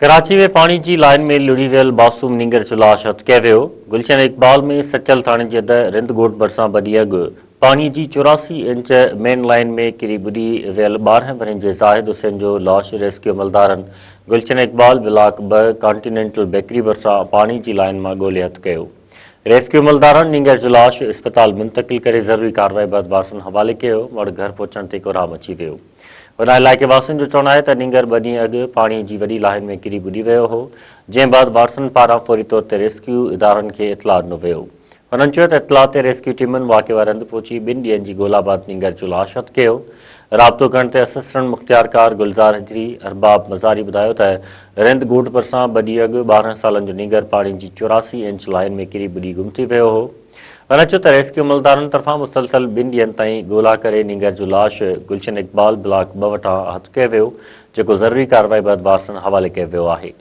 ڪراچي ۾ پاڻي جي لائين ۾ لڙهي ويل معصوم نينگر جو لاش هٿ ڪيو ويو. گلشن اقبال ۾ سچل ٿاڻي جي حد رند ڳوٺ ڀرسان ٻه ڏينهن اڳ پاڻي جي 84 انچ مين لائين ۾ ڪري ٻڏي ويل 12 ورهين جي زاهد حسين جو لاش ريسڪيو عملدارن گلشن اقبال بلاڪ ٻه ڪانٽينينٽل بيڪري ڀرسان پاڻي جي لائين مان ڳولي هٿ ڪيو. ريسڪيو عملدارن نينگر جو لاش اسپتال منتقل ڪري ضروري ڪارروائي بعد وارثن حوالي ڪيو، مڙهه گهر پهچڻ تي ڪورهام اچي ويو. هوڏانهن علائقي واسين جو چوڻ آهي ته نينگر ٻه ڏينهن اڳ پاڻي جي وڏي لاهين ۾ ڪري ٻڏي ويو هو، جنهن بعد وارثن پاران فوري طور تي ريسڪيو ادارن کي اطلاع ڏنو ويو. هنن چيو ته اطلاع تي ريسڪيو ٽيمن واقعي واري هنڌ پهچي ٻن ڏينهن جي ڳولا بعد نينگر جو لاش هٿ ڪيو. رابطو ڪرڻ تي اسسٽنٽ مختيارڪار گلزار هجري، ارباب مزاري ٻڌايو ته رند ڳوٺ ڀرسان ٻه ڏينهن اڳ 12 سالن جو نينگر پاڻي جي 84 انچ لائين ۾ ڪري ٻڏي گم ٿي ويو هو. هن چيو ته ريسڪيو عملدارن طرفان مسلسل ٻن ڏينهن تائين ڳولا ڪري نينگر جو لاش گلشن اقبال بلاڪ ٻه وٽان هٿ ڪيو ويو، جيڪو ضروري ڪارروائي بعد وارثن حوالي ڪيو ويو آهي.